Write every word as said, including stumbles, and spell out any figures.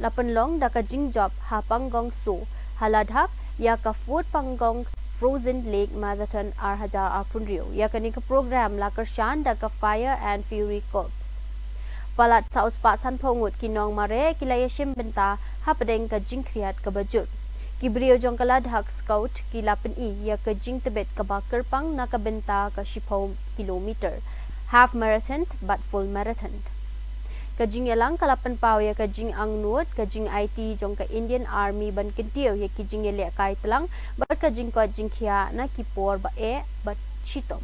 la pynlong da ka jingjop ha Pangong Tso ha Ladakh ïa ka Food Pangong Frozen Lake Marathon ar hajar arphew hynriew. Ïa kane ka program la kyrshan da ka Fire and Fury Corps. Palat saw spah sanphew ngut ki nongmareh ki la ïashim bynta hapdeng ka jingkhriat kaba jur. Ki briew jong ka Ladakh Scout ki la pyni ïa ka jingtbit kaba kyrpang na ka bynta ka shiphew kilometer, half marathon bad full marathon. Ka jingïalang ka la pynpaw ïa ka jingangnud, ka jingaiti jong ka Indian Army ban kyntiew ïa ki jingïalehkai tlang bad ka jingkoit jingkhiah na ki por ba eh bad shitom.